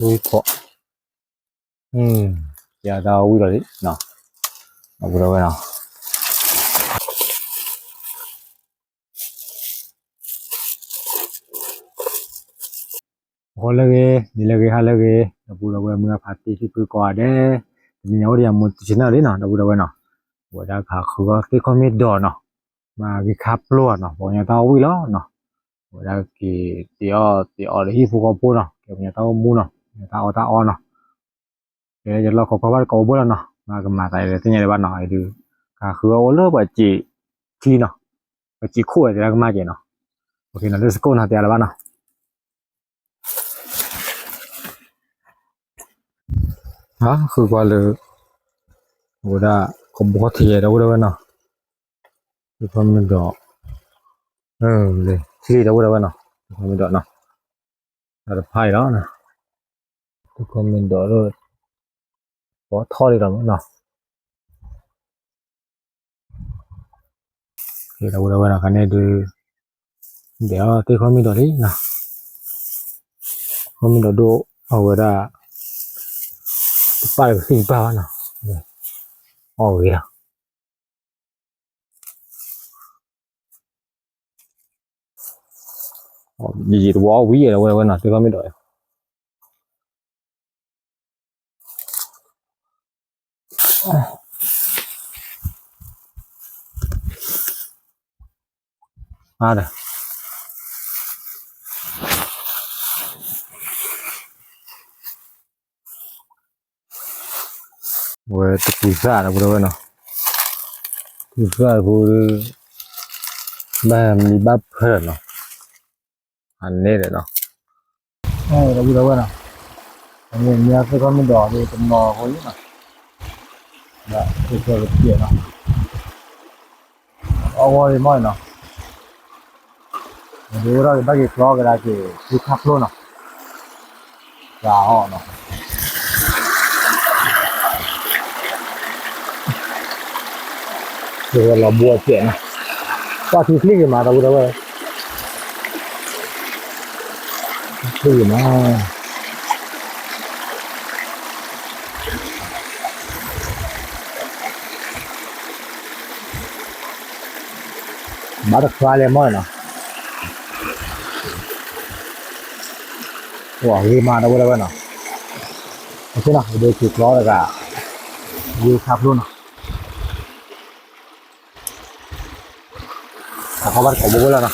ဝံဖီၣ်, ယတၢ်ဝံလီၤလံ, ဒီပုၢ်ဒီဝဲၢ်နီၤ. ဂီၤလၢအဂ့ၤ, ဒ်လၢအဂ့ၤ, ဟါလၢအဂ့ၤ, ဒီပုၢ်ဒီဝဲၢ်မုၢ်အဖးတံၢ် ဖံဖုကိးဂၤဒဲး, တနံၤညါအိၣ်ဒီးယၤ မိၢ်တဆ့နၢ်လံနီၤ ဒီပုၢ်ဒီဝဲၢ်နီၤ. အဝဲဒၣ်ကဟးဃုအီၣ်သ့ၣ်ခီၣ်မ့ၢ်ဒိးနီၤ, မၤဂ့ၤခါပျိနီၤ, ပှၤကညီတၢ်အီၣ်ဝံၣ်လီၤနီၤ. အဝဲဒၣ်က့ၤတ့အီၣ်တ့အီဒီးဟံၣ်ဖိဃီဖိနီၤ, ကဲပှၤကညီတၢ်အိၣ်မူနီၤ, ပှၤကညီတၢ်အီၣ်တၢ်အီနီၤ. ကဲယလီၢ်ခိးကွၢ်ဘၣ်တကိးဘိလီၤနီၤ, မၤကမၤသးဒ်လဲၣ်သ့ၣ်ညါဒံးဘၣ်နီၤ, အဒုး ကဟးဃုအီၣ်အိၣ်လၢပှၤစံးထံနီၤ, ပှၤစံးခိၣ်ဝဲသ့ၣ်တၢ်ကမၣ်ကဲနီၤ. အဃိန့ၣ် let's go နီၤ, တဲလၢၤဘၣ်နီၤ. ဟးဃုကွၢ်လၢ အဝဲဒၣ် ကဘီထံးယဲ ဒီပုၢ်ဒီဝဲၢ်နီၤ, သ့ၣ်ခီၣ်မ့ၢ်ဒိး, ထံလံ ဒီပုၢ်ဒီဝဲၢ်နီၤ, သ့ၣ်ခီၣ်မ့ၢ်ဒိးနီၤ, တၢ်တဖၣ်အံၤလီၤ, သ့ၣ်ခီၣ်မ့ၢ်ဒိးဒီး ပီထီၣ်လံလီၤမ့ၢ်နီၤ. ဒီပုၢ်ဒီဝဲၢ်နီၤ, ခါန့ၣ်ဒုး ဒဲးအီၣ်သ့ၣ်ခီၣ်မ့ၢ်ဒိးလံနီၤ, သ့ၣ်ခီၣ်မ့ၢ်ဒိးဒိၣ် အဝဲဒၣ် တပၣ်တကသံၣ်တပၣ်ဘၣ်နီၤ, အီၣ်ဂ့ၤလီၤ. ယံာ်ယံာ်တဝီအီၣ်ဝံၤယဲ ဒီပုၢ်ဒီဝဲၢ်နီၤ, သ့ၣ်ခီၣ်မ့ၢ်ဒိး အါဒီး ဝဲတပူၤသၣ် ဒီပုၢ်ဒီဝဲၢ်နီၤ, တပူၤသၣ်တပူၤဒီး ဘၣ်မံဘၣ်ဖၢလီၤနီၤ, အန့ၣ်ဒီးနီၤ, ဒီပုၢ်ဒီဝဲၢ်နီၤ, အန့ၣ်မ့ၢ်သ့ၣ်ခီၣ်မ့ၢ်ဒိးဒီးတနီၤဖိလံနီၤ, ဒီးသ့ၣ်ခီၣ်ကပျဲးနီၤ အီၣ်ဝဲအံၤမ့ၢ်နီၤ, ဒ်ဝဲဒၣ်ကဘၣ်က့ၤကျီကဒါက့ၤ ဃုခါဖျိနီၤ, တၢ်အီၣ်နီၤ, ဝဲလီၤဘှီစဲးနီၤ, ပှၤထူချံဂ့ၤမး ဒီပုၢ်ဒီဝဲၢ်, ချံဂ့ၤမး ဘၣ်တချါလဲၣ်မ့ၢ်နီၤ, ပှၤဂ့ၤမး ဒီပုၢ်ဒီဝဲၢ်နီၤ, အဃိနီၤ ဒ်က့ၤကျီတဂၤ ဂ့ၤခါဖျိနီၤ, တၢ်ခီဘၣ်တကိးဘိဘိလီၤနီၤ.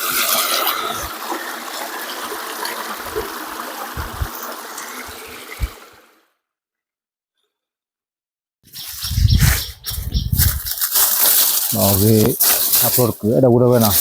ဂ့ၤခါဖျိတကုာ် ဒီပုၢ်ဒီဝဲၢ်နီၤ.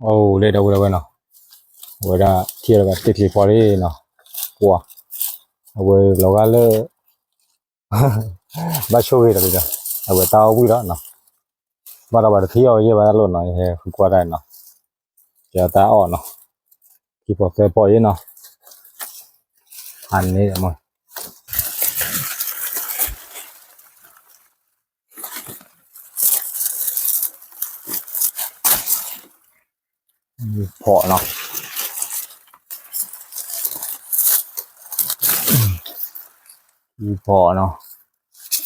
အိၣ်လၢ ဒီပုၢ်ဒီဝဲၢ်နီၤ, အဝဲဒၣ်ထံၣ်လီၤဂာ်သ့ၣ်ချံဖီလံနီၤ, ပှၤ အဝဲလီၤဂာ်လၢ ဘၣ်ဆိၣ်ဂ့ၤဒီးလံဒီး အဝဲတၢ်အီၣ်ဝံၣ်ဒီးနီၤ, ဘၣ်ဒီးဘၣ်တထံၣ်အီၣ်ယဲၢ်ဘၣ်တၢ်လိၣ်နီၤ, ယဟဲဃုကွၢ်တၢ်နီၤ, ကဲတၢ်အီၣ်နီၤ, ခံဖီသၢဖီအံၤနီၤ, အန့ၣ်မ့ၢ် ဖီနီၤ, ဖီနီၤ,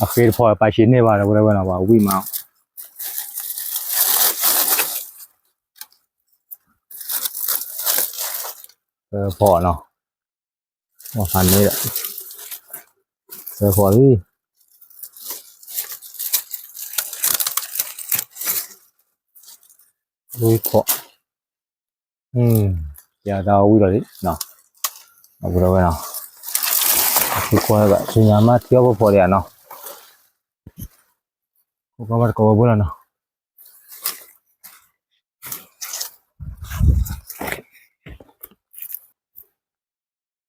အဃ့တဖီပာ်ဆံးန့ၢ်ဘၣ်ဒီး ဝဲဒၣ်ဝဲနီၤ ပှၤဝံၣ်မး, သၢဖီနီၤ, အန့ၣ်ဒီး သၢဖီလံ, ဝံၣ်ဖီ, ယတၢ်ဝံၣ်လီၤလံ, အဝဲဒၣ်ဝဲနီၤ, အဃုကွၢ်ဘၣ် ဆူညါမ့ၢ်ထံအီၣ်ဖီဖီဒံးဧါနီၤ, ဃုကွၢ်ဘၣ်တကိးဝဲဘိလီၤနီၤ.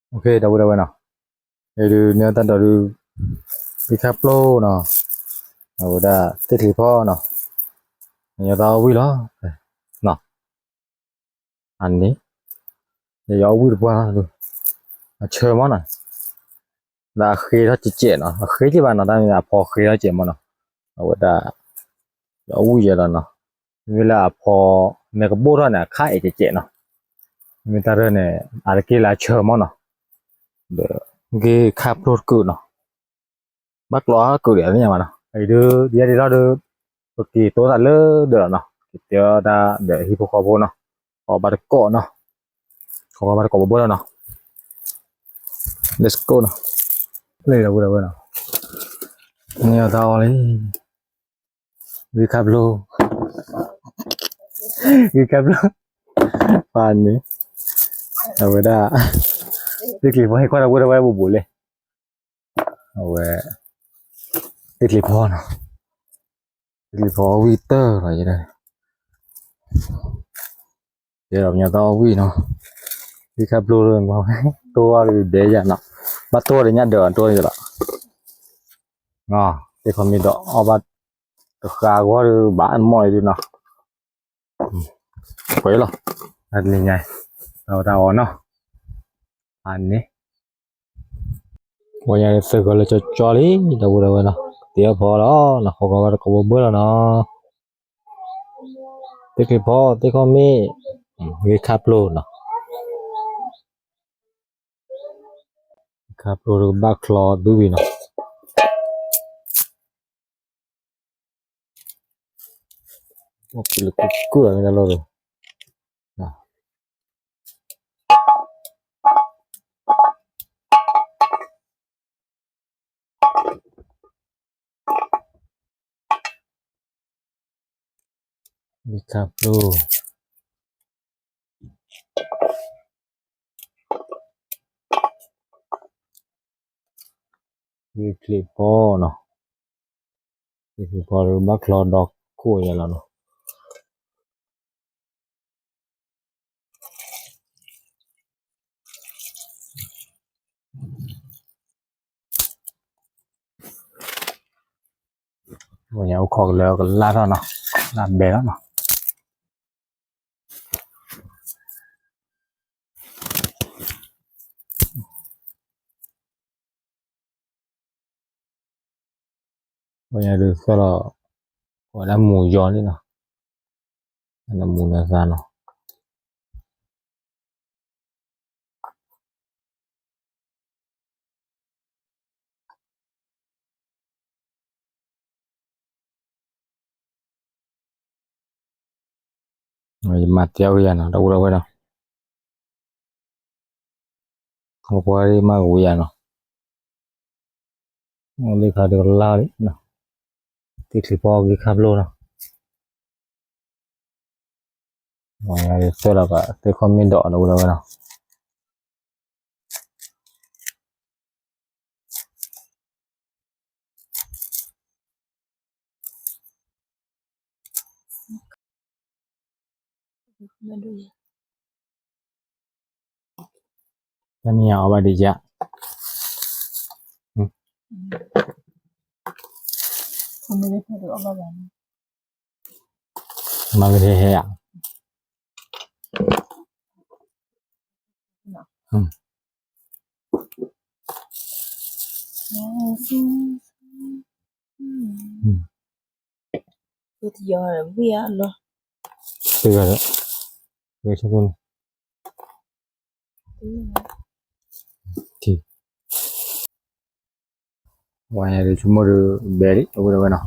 ဒီပုၢ်ဒီဝဲၢ်နီၤ, အဒုးန့ၢ်တၢ်ဒိးဒုး သ့ၣ်ခါပျိနီၤ, အဝဲဒၣ်သ့ၣ်ချံဖီနီၤ, ညီသးအီၣ်ဝံၣ်လီၤ, အန့ၣ်, ယအီၣ်ဝံၣ်တပှၢ်လီၤ, အဆၢမးနီၤ, ဒီးအဃ့ထီၣ်ကဲးကဲးနီၤ, အဃ့ကဲးဘၣ်နီၤ, တၢ်မ့ၢ်အဖီဃ့ထီၣ်ကဲးမးနီၤ, အဝဲဒၣ် ယအီၣ်ဝံၣ်ယဲလီၤနီၤ, မ့မ့ၢ်လၢအဖီ မ့ၢ်ကဘိၣ်ထီၣ်န့ၣ် အခါအံၤကဲးကဲးနီၤ, မ့ၢ်တၢ်ရၢၢ်န့ၣ် အတက့ၢ်လၢအဆၢမးနီၤ, ဒီး ဂ့ၢ်ခါဖျိတကုာ်နီၤ, ဘၣ်ကျီအါကုာ်ဒီးသ့ၣ်ညါဘၣ်နီၤ, အံၤဒုး ဒ်ယဲဒ်ထီၣ်ဒုး ပက့ၤတိသးလၢဒၢးလီၤနီၤ, က့ၤတဲတၢ်ဒီးဟံၣ်ဖိဃီဖိနီၤ, ခီဘၣ်တကိးနီၤ, ခီဘၣ်တကိးဘိဘိလီၤနီၤ, let's go နီၤ, လ့ၣ်ဒီပုၢ်ဒီဝဲၢ်နီၤ, န့ၢ်အီၤတၢ်အီၣ်လံ, ဂ့ၢ်ခါဖျိ, ဂ့ၢ်ခါဖျိ, ပၢ်န့ၣ်, အဝဲဒၣ် သ့ၣ်ချံးဖီဟ့ၣ်ခီၣ်ဒီပုၢ်ဒီဝဲၢ်ဘူးဘူးလံ, အဝဲ သ့ၣ်ချံးဖီနီၤ, သ့ၣ်ချံးဖီအီၣ်ဝံၣ်တၢၢ်လီၤ, ယဲဒီးပညီတၢ်အီၣ်ဝံၣ်နီၤ, ဂ့ၢ်ခါဖျိ တိၢ်အီၣ်ဒဲးယၤနီၤ, ဘၣ်တိၢ်အီၣ်ဒီးညၣ်ဒၢးအတိၢ်ယၤလီၤ, သ့ၣ်ခီမ့ၢ်ဒီးအီၣ်ဘၣ် တဃါဂီၢ်ဒီးဘၣ်အမီၢ်အံၤဒုးနီၤ, ပှဲၤလီၤ, တၢ်တနံၤညါအံၤ တၢ်အီၣ်တၢ်အီနီၤ, အန့ၣ် ပှၤညါသုးကီၤလၢကၠီကၠီလံ ဒီပုၢ်ဒီဝဲၢ်နီၤ, ကသ့အီၣ်ဖီလီၤနီၤ, ဃီကီဘၣ်တကိးဘိဘိလီၤနီၤ, သ့ၣ်ချံးဖီ သ့ၣ်ခီမ့ၢ် ဂ့ၢ်ခါဖျိနီၤ, ဂ့ၢ်ခါဖျိဒီးကဘၣ်ချီသုဘံနီၤ လၢကူၣ်လီၤမ့ၢ်တၢ်လီၢ်ဒီး ဂ့ၢ်ခါဖျိ ဂ့ၢ်ချံးဖီနီၤ, ဂ့ၢ်ချံးဖီဒီးဘၣ်ချီဒီခိၣ်ယဲလီၤနီၤ. အိၣ်ခိးကလၢကလၢ်ထီၣ်နီၤ, လၢ်ဘဲလီၤနီၤ. ပှၤညါဒုးသၢလီၤ, ပှၤလၢမူယီၤလံနီၤ, လၢမူနသးနီၤ. ယမၤတ့ၢ်ဝဲယၤနီၤ, ဒီပုၢ်ဒီဝဲၢ်နီၤ, အပှၤမၤဝံၤယၤနီၤ, လၢခါဒုးကလၢ်လံ, သ့ၣ်ချံးဖီဂ့ၢ်ခါဖျိနီၤ, သၢလီၤကသ့ၣ်ခီမ့ၢ်ဒီး ဒီပုၢ်ဒီဝဲၢ်နီၤ. တနံၤအီၣ်ဘၣ်ဒံးယၤ, မၤမ့ၢ်ဟဲဟဲဧါ. ဝဲဆိကမိၣ်ဒီးဘဲလံ အဝဲဒၣ်ဝဲနီၤ.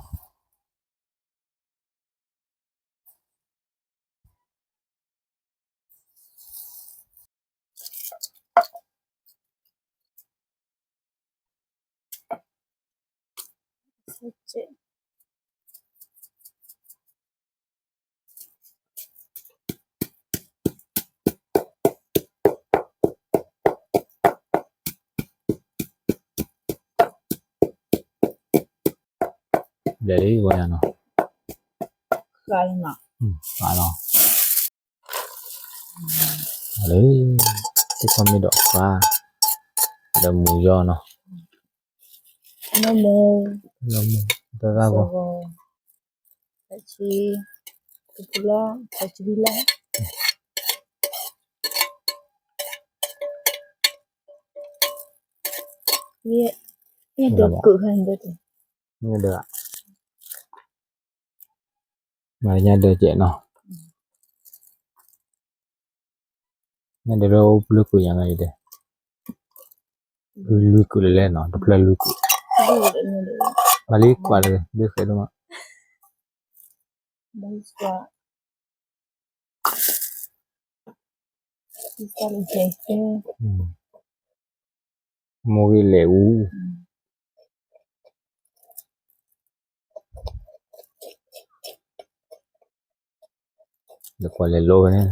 လဲၤလံဝဲနီၤ, ဃးလီၤ, ဃးလီၤ, လၢ သ့ၣ်ခီမ့ၢ်ဒီးဃါ, ဒီးမူယီၤနီၤ, လၢမူ, လၢမူ, တၢ်ဂီၤ, ဆံ, တပူၤလၢ တၢ်စဝံလၢ ညၣ်ဒၢး, မၤညၣ်ဒၢးကဲးနီၤ, ညၣ်ဒၢးလၢအိၣ်ဘျုးကွံာ်ညါမးအံၤဒဲး, လွံၢ်ကုာ်လၢလဲၣ်နီၤ, တဖျၢၣ်လွံၢ်ကုာ်, မၤလံကွၢ်လၢ ဘၣ်ဃဲးဒိၣ်မး မိၢ်ဂ့ၤလဲၣ်အူ, လဲၤကွၢ်လဲၤလိဝဲန့ၣ်,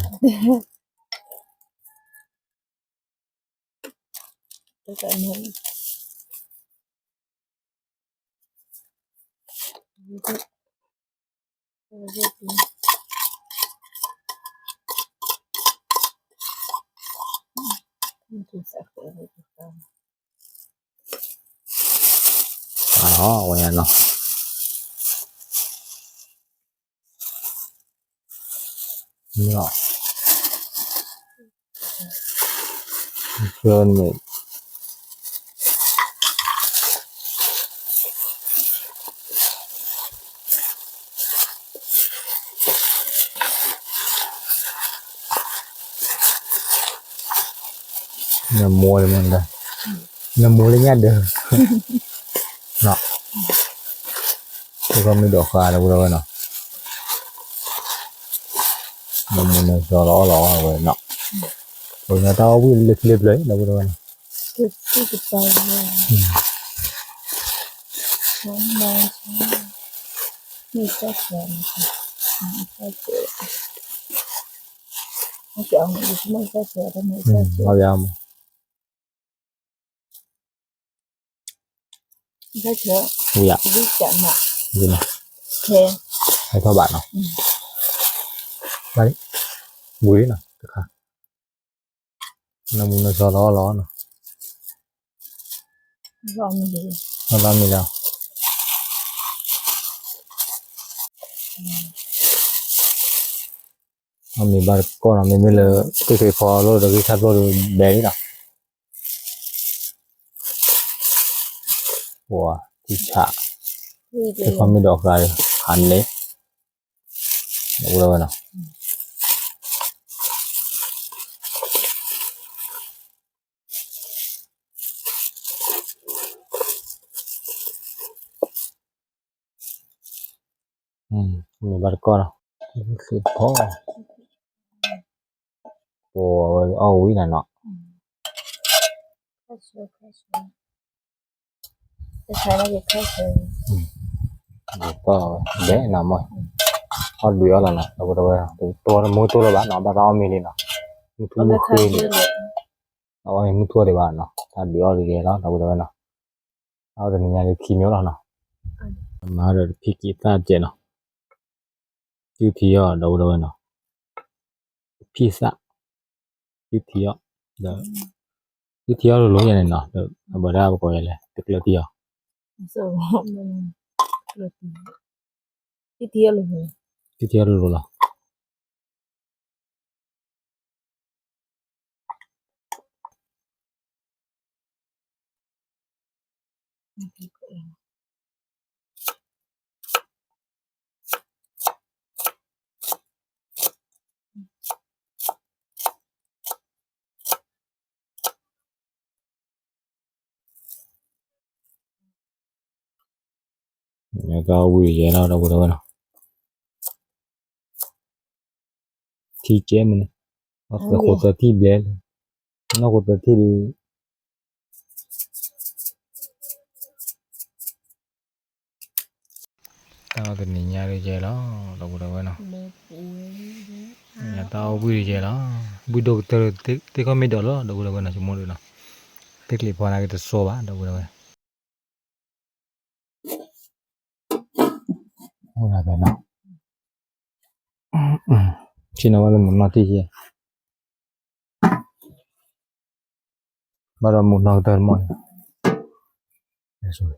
အဝဲနီၤ, နမိၢ်လၢမ့ၢ်ဒၣ်, နမိၢ်လၢညၣ်ဒၢး, သ့ၣ်ခီၣ်မ့ၢ်ဒိးဃာ်ဒီပုၢ်ဒီဝဲၢ်နီၤ, နမိၢ်နစီၤလီၤအီၣ်လီၤအီၣ်ဝဲနီၤ, ပှၤညါတၢ်အီၣ်ဝံၣ်လၢချ့ဖျၢၣ်ဒီပုၢ်ဒီဝဲၢ်နီၤ, မ့ၢ် ဝံၤ, ဟဲထီၣ်ဘၣ်နီၤ, ဝံၤလံနီၤ, တခါ, နမိၢ်နစီၤလီၤအီၣ်လီၤနီၤ, လီၤမံၤလီၤ, အီၣ်မ့ၤဘၣ်တကီၢ်နီၤ, မ့မ့ၢ်လၢ သ့ၣ်ခ့ဖီလိၣ်ဒီး ဂံၢ်ခါဖျိဒီး ဘဲလံနီၤ, ပှၤထံဆး, သ့ၣ်ခီၣ်မ့ၢ်ဒိးဃာ်ဒီး ဟးန့ၣ်, ဒီပုၢ်ဒီဝဲၢ်နီၤ. မ့ၢ်ဘၣ်တကီၢ်လီၤ, သ့ၣ်ခ့ဖီ, ပှၤဝဲအီၣ်ဝံၤနၤနီၤ, ဒဲးနၤမ့ၢ်, အီၣ်ဒုးအီၣ်လီၤနီၤ, ဒီပုၢ်ဒီဝဲၢ်, တမူတိၢ်လၢၤဘၣ်နီၤ, ဘၣ်တၢ်အီၣ်မ့ၤလံနီၤ, မုၢ်ထူမုၢ်ဃ့လံ, အီၣ်မ့ၤမုၢ်ထူဒံးဘၣ်နီၤ, တၢ်ဒုးအီၣ်ဒံးယဲလီၤ ဒီပုၢ်ဒီဝဲၢ်နီၤ, အီၣ်တနံၤညါလၢခံမံၤလီၤနီၤ, မၤဒီးတဖံးက့ၤသၣ်ကဲးနီၤ, စုထံအီၣ် ဒီပုၢ်ဒီဝဲၢ်နီၤ, ဖံးသၣ်, စုထံအီၣ်, ဒီး စုထံအီၣ်လိၤလိၤယဲန့ၣ်နီၤ, ဒီးအဘၣ်ဒၣ်ပကိးယဲလဲၣ် တကျၢၤထံအီၣ်, စုထံအီၣ်လိၤလိၤလီၤ. တၢ်အီၣ်ဝံၤယဲလီၤ ဒီပုၢ်ဒီဝဲၢ်နီၤ, ထံကဲမ့ၢ်န့ၣ်, အီၣ်သၢခိၣ်သၢထံၣ်ဘျဲၣ်လံ, နီၢ်ခိၣ်သၢထံၣ်ဒုး တၢ်အီၣ်တနံၤညါဒုးယဲလီၤ ဒီပုၢ်ဒီဝဲၢ်နီၤ, တၢ်အီၣ်ဝံၤဒုးယဲလီၤ, ဝံၣ်ဒိၣ်ကတၢၢ် သ့ၣ်ခီၣ်မ့ၢ်ဒိးလီၤ ဒီပုၢ်ဒီဝဲၢ်နီၤ, ဆိကမိၣ်ဒုးနီၤ, သ့ၣ်ချံးဖီနာ်က့တစိဘၣ် ဒီပုၢ်ဒီဝဲၢ် အိၣ်ဒၣ်ဖဲနီၤ, ဆ့ၣ်နီၤဝဲလၢမုၢ်နီၢ်ထံၣ်ယဲ, ဘၣ်ဒီးမုၢ်နီၢ်ကတၢၢ်တမီၢ်န့ၣ်,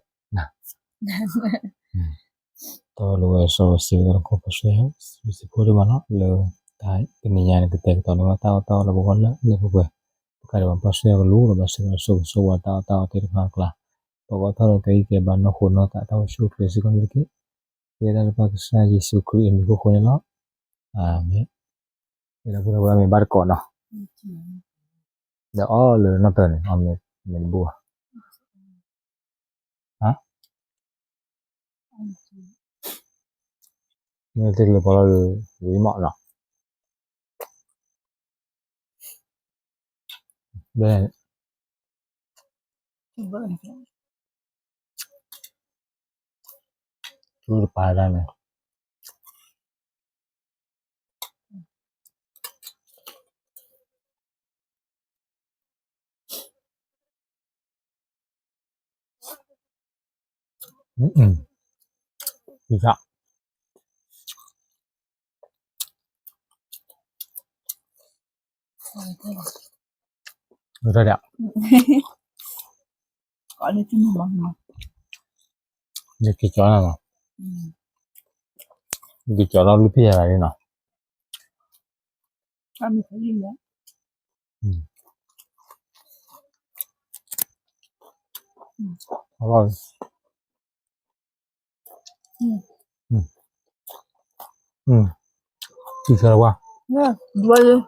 န, တၢ်လၢဝဲစီၤစံးဝဲတခီ ပဆှၢယၤ စံးဖိဒိၣ်မးလီၤ လၢတနံၤညါန့ၣ် ကတဲာ်ကတီၤန့ၢ်ဝဲတၢ်အီၣ်တၢ်အီလၢပဂီၢ်လၢလၢပှဲၤပှဲၤ, ပကးဒံးဘၣ်ပဆှၢယၤကလူးဒီး ဘၣ်ဆၢကတီၢ်ဆိၣ်ဂ့ၤဆိၣ်ဝါတၢ်အီၣ်တၢ်အီသ့ၣ်တဖၣ်အကျါ, ပှၤကီထီၣ်ဒီးကဲဂံၢ်ကဲဘါနီၢ်ခိနီၢ်သးတၢ်အိၣ်ဆူၣ်အိၣ်ချ့စ့ၢ်ကီးန့ၣ်တက့ၢ်. ယဲဒၣ်လၢပၢ်ကစၢ်ယ့ၣ်ၡူးခရံာ်အမံၤအဃိန့ၣ်လီၤ. အၤမ့ၣ်. ဒီးဖိဒံဖိသၣ်မ့ၢ်ဘၣ်တကိးနီၤ, ဒီးအီၣ်လၢနီၢ်တၢၤန့ၣ် အီၣ်မ့ၢ်တဘူၣ်ဘၣ်. မ့ၢ်တလၢပီလီၤဒီး ဝံၤမးနီၤ. ဘဲ တူၢ်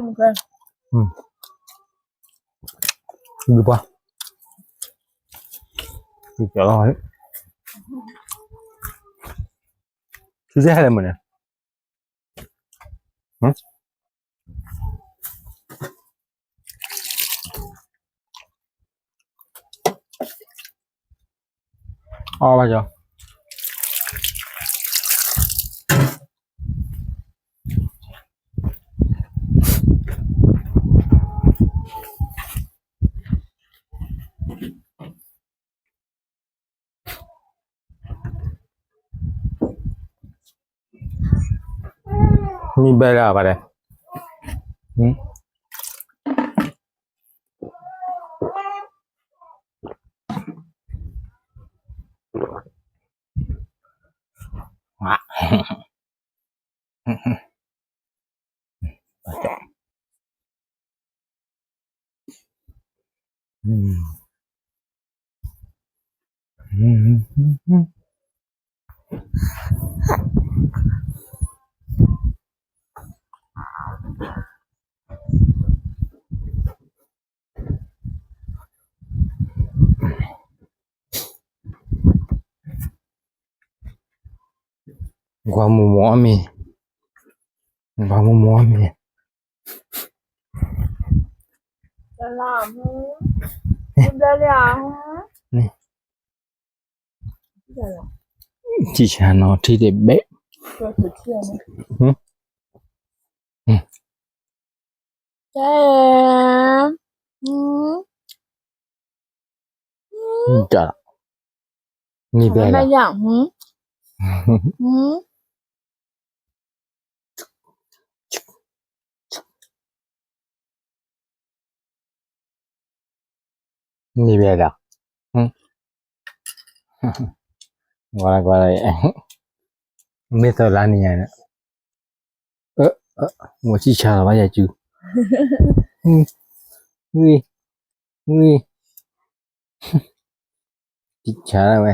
တပၤဒၣ်န့ၣ် တၢ် နက့ၤကၠီနၤနီၤ, နက့ၤကၠီလီၤလူၤဖံးယၤလီၤနီၤ. ဒ်ပှၤ ဒ်ပှၤ သုစဲဟဲလၢမနုၤန့ၣ် အီၣ်ဘၣ်ကၠီ မံဘဲလၢအဘၣ်ဒဲး, ကွၢ်မိၢ်မိၢ်အီၣ်မ့ၤ, ကွၢ်မိၢ်မိၢ်အီၣ်မ့ၤ, ထံဆၢနီၤထံတဘဲ, တၢ်, နံၤဘဲလီၤ, နံၤဘဲလီၤ, ကွၢ်လၢကွၢ်လၢ, မ့ၢ်သၢလါနံၤညါန့ၣ်, မိၢ်ဆံၣ်ဆါလီၤဘၣ်ယၤစု, ဝံၤ, ဝံၤ, ဆံၣ်ဆါဝဲ,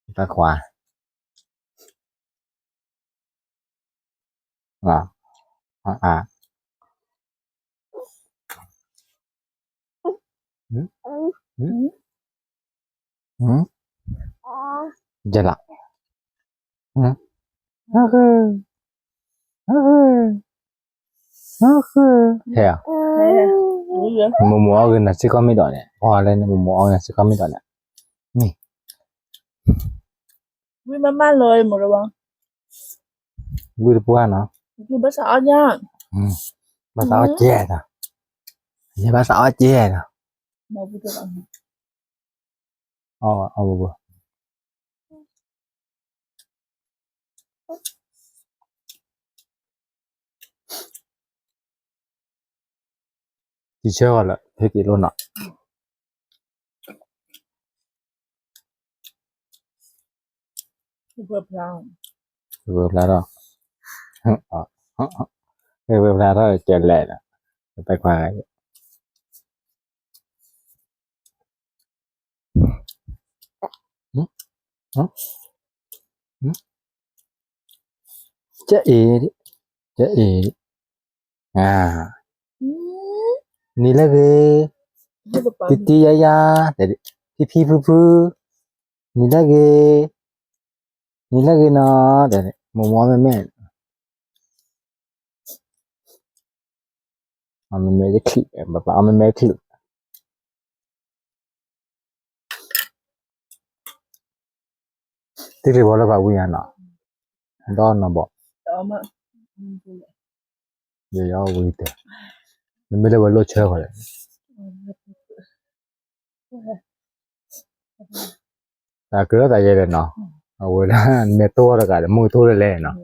တၢ်ခွါ ယလီၤ, မိၢ်မိၢ်အီၣ်ဂ့ၤနၤစ့ၢ်ကီးမ့ၢ်ဒီးန့ၣ်, အီၣ်လၢန့ၣ် မိၢ်မိၢ်အီၣ်ဂ့ၤနၤစ့ၢ်ကီးမ့ၢ်ဒီးန့ၣ်, ဝံၤမးမးလီၤ မိၢ်တဝါ, ဝံၤတပှၢ်နီၤ, ဘၣ်သးအီၣ်ကဲ, ဘၣ်သးအီၣ်ကဲနီၤ, ယဘၣ်သးအီၣ်ကဲနီၤ, အီၣ်, အီၣ်ဘိဘိ ယဆၢအီၤလၢ ဟဲက့ၤလိၣ်နီၤ. ဝဲဖျါထီၣ်, ဝဲဖျါထီၣ်ကလဲၣ်ဒီး ပခွါ ကအဲ, ကအဲ, နံၤလၢဂ့ၤ, တံတံယါယါ, ဖံဖံဖုဖု, နံၤလၢဂ့ၤ, နံၤလၢဂ့ၤနီၤ, မိၢ်မိၢ်မ့မ့ၢ် အမ့မ့ၢ်တချံး, ပပာ်အမ့မ့ၢ်တချံး, တချံးဘီလၢပှၤဝံၤညါနီၤ, ဒီးနီၤဘီ, ယယဝံၤတဲ, မ့မ့ၢ်လၢဝဲလိၣ်ဆၢဃီလဲၣ် သးခုလၢသးယဲလဲၣ်နီၤ, အဝဲဒၣ်မဲာ်တိၢ်တဂၤဒီး မုၢ်တိၢ်လၢလဲၣ်နီၤ,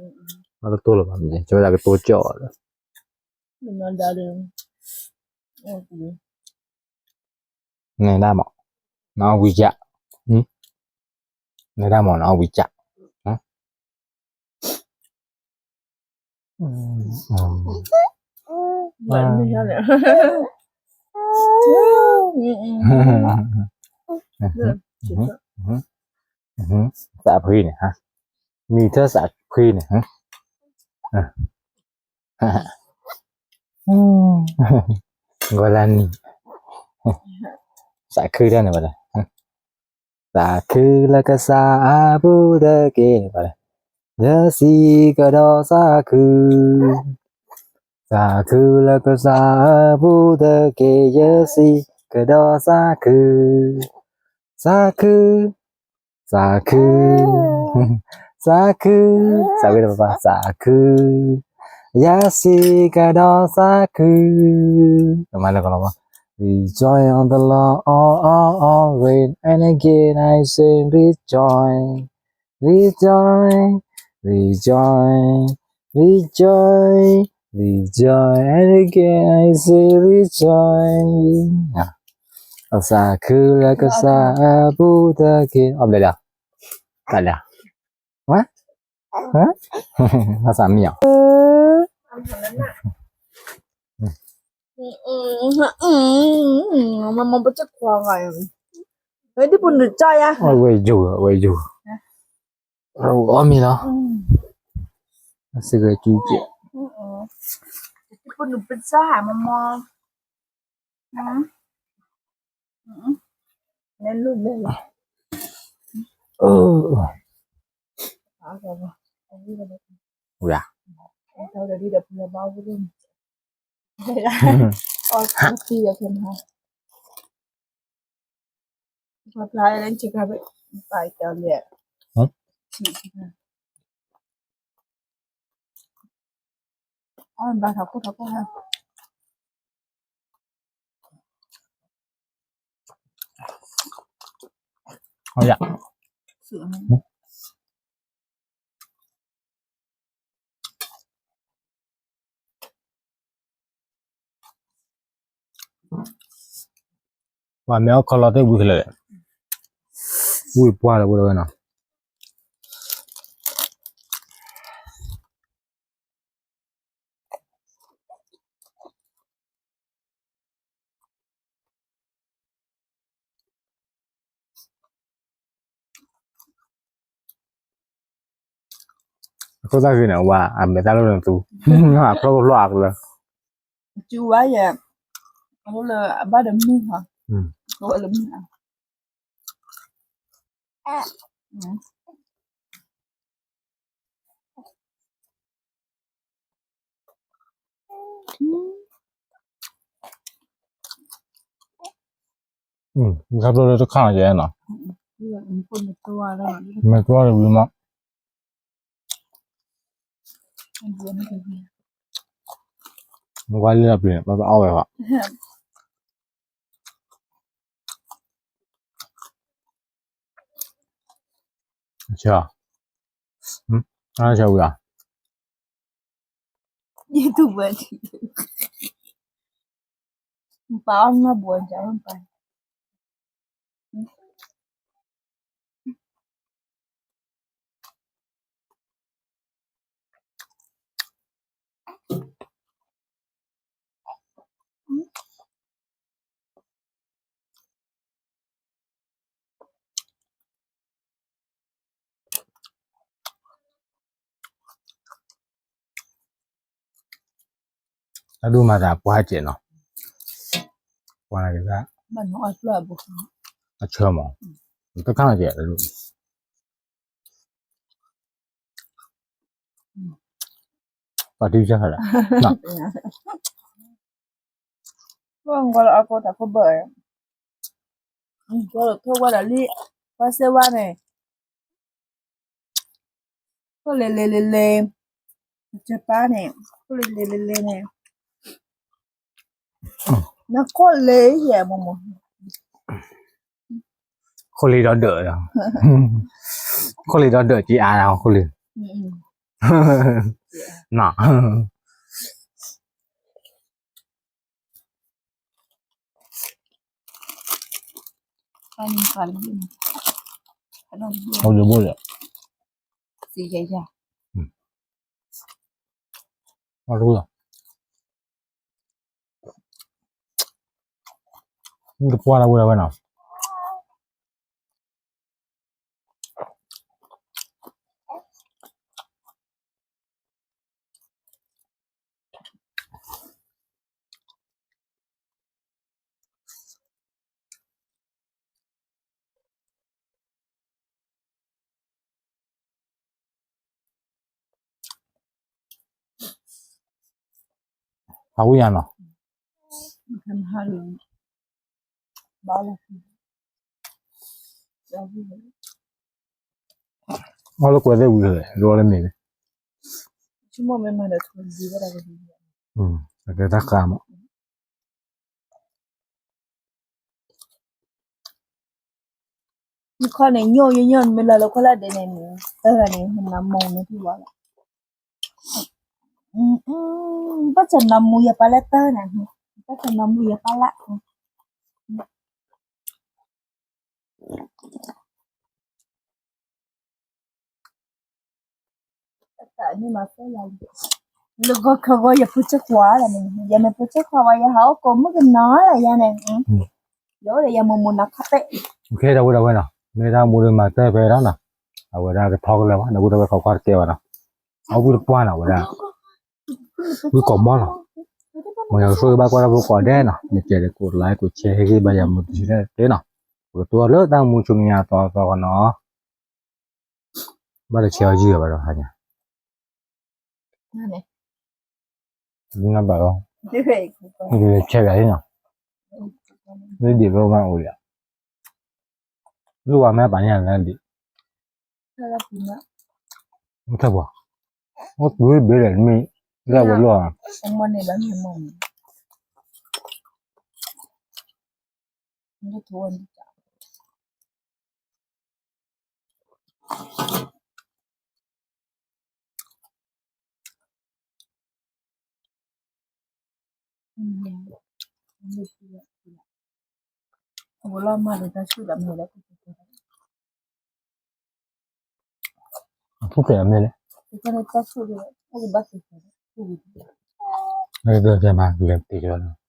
ဘၣ်တတိၢ်လၢၤဘၣ်မ့ၢ် ကဝဲဒၣ်ကတိၢ်ကၠီၣ်ဒီး, နဲဒၣ်မး, နအီၣ်ဝံၤကၠၣ်, နဲဒၣ်မး နအီၣ်ဝံၤကၠၣ် သးဖှံန့ၣ်, မံၤထၢသးဖှံန့ၣ်, ဂီၤလၢနံၤ, သးခုတၢ်န့ၣ်ဘၣ်လဲၣ်, သးခုလၢကစၢ်အပူၤတက့ၢ်န့ၣ်ဘၣ်လဲၣ်, ယစံးကဒီးသးခု သးခုလၢကစၢ်အပူၤတက့ၢ်, ယစံးကဒီးသးခု, သးခု, သးခု, သးခု, သးခု, သးခု, ယစံးကဒီးသးခု, မၤလၢကလီၤဘၣ်, Rejoice on the Lord, all, all, all, rain, and again I say rejoice. Rejoice, rejoice, rejoice, rejoice, and again I say rejoice. သးခုလၢကစၢ်အပူၤတက့ၢ်, အီၣ်ဘျဲၣ်လီၤ, တၢ်လၢ, ဝဲ, ဘၣ်သးမံအီၤ မမပစခွါဂၤ, ဝဲဒ်ပနုာ်ကၠီယါ, ဝဲယိာ်, ဝဲယိာ်, အီၣ်မ့ၤလီၤ, စဂဲၤကံကဲ, ပနုာ်ပစၢ်မမ, လဲၤလိၣ်လဲၤလီၤ, ဝဲ ပှၤမ့ၢ်အီၣ်ခီလီၤသ့ၣ်ဝံၤခဲလၢာ်, ဝံၤပှၢ်လၢဝဲဒၣ်ဝဲနီၤ. အခိၣ်သၣ်ဂ့ၤန့ၣ် ဝါ အမဲာ်တၢ်လိၣ်န့ၣ်သူ, အဖျီၣ်ကဖျီၣ်အကလၢ, ကဝါယဲ, အလၢအဘၣ်ဒီးမုၢ်ဟီ, ကဝါလၢမုၢ်ဟီ. ခါဘျီလၢတခါကဲနီၤ, မ့ၢ်ကွၢ်လၢပျံၤန့ၣ် ပအီၣ်ဝဲဘၣ်. ဆၢ, ဆၢဝံၤဧါ. ပာ်အီၣ်နီၢ်ဘိအကါပာ်. တၢ်ဒူၣ်မၤသးပှၢ်စဲးနီၤ, ပှၢ်နၤက့ၤသၣ်, အဆၢမး, တခါနီၤကဲးတဒူၣ်, ပှၤတံၢ်စၢ်ခါလၢ, ကွၢ်လၢအကိးတၢ်ခိၣ်ဘၢၣ်, ကွၢ်လၢထိၣ်ဝဲဒၣ်လံ, ပှၤစဲဝါန့ၣ်, ခိၣ်လ့ၤလ့ၤလ့ၤလ့ၤ, ကပၤန့ၣ်, ခိၣ်လ့ၤလ့ၤလ့ၤလ့ၤန့ၣ်, နခိၣ်လ့ၤယဲၢ်မးမး, ခိၣ်လ့ၤဒီးဒၢး, ခိၣ်လ့ၤဒီးဒၢးက့ၤအါလီၤခိၣ်လ့ၤ, နီၤ အဒိဘိလီၤ, အဒိလီၤ, မ့ၢ်တပှၢ်လၢဝဲဒၣ်ဝဲနီၤ. ဟးဝံၣ်ယါနီၤ, အီၣ်လၢကွဲးသ့ၣ်ဝံၤလီၤ, အီၣ်လၢမ့ၤန့ၣ်, အကဲတၢ်ဃးမး. နခီန့ၣ် ညိၣ်ညိၣ်ညိၣ် မ့ၢ်လီၤလၢခိၣ်လၢဒဲးန့ၣ် တၢ်ဂၤန့ၣ် နမူနထံၣ်ဝဲလီၤ. ဘၣ်ဆၣ်နမူယပၢ်လၢတၢ်န့ၣ်, ဘၣ်ဆၣ်နမူယပၢ်လၢ လၢဂီၤခီဂီၤ ယဖိဆၢခွါလီၤန့ၣ်, ယမ့ၢ်ဖိဆၢခွါဝဲ ယဟးအိၣ်ကိးမုၣ်ကနီၤလၢယၤန့ၣ်, ယအိၣ်ဒီးယမူမူနီၤခါပဲ. ခဲဒၣ်ဝဲဒၣ်ဝဲနီၤ, မ့ၢ်တၢ်မူဒီးမၤတၢ်ဖဲဒၣ်နီၤ, အဝဲဒၣ်ကထီကလၢာ်ဘၣ် ဒီပုၢ်ဒီဝဲၢ်ခိးကွၢ်တကဲဘၣ်နီၤ, အဝဲတပှၢ်နီၤ အဝဲဒၣ် ဝံကိးမီၢ်လီၤ. မ်ယွၤကဆိၣ်ဂ့ၤဘၣ်ကွၢ်တၢ်ဖိကိးဂၤဒဲးနီၤ, မ့ၢ်ကဲဒီး ကိးlike ကိးshare ဟ့ၣ်ဂံၢ်ဘါယၤမူတဆံးတက့ၢ်နီၤ, ပကတိၤလၢတၢ်မူဆူမဲာ်ညါသီသီနီၤ, ဘၣ်တဆဲးအီၤယုၢ်ဘၣ်ဒီးဟါညါ, နဘၣ်လီၤ, နကလဲၤဆဲးယၤဟ့ၣ်နီၤ, လၢဒံးဘၣ်မးအိၣ်ယၤ, လူၢ်ဝါမဲာ်ပာ်န့ၢ်ယၤလၢဒံး, မ့ၢ်ထဲပှၤ, အိၣ်တုၤဘ့ၣ်လဲၣ် မ့ၢ်လၢဝဲလီၢ်ဧါ, အဖုၣ်ကဲၤအမဲာ်လဲၣ်, လၢကတၢၢ်ကဲမး လဲၤတ့ၢ်လီၤ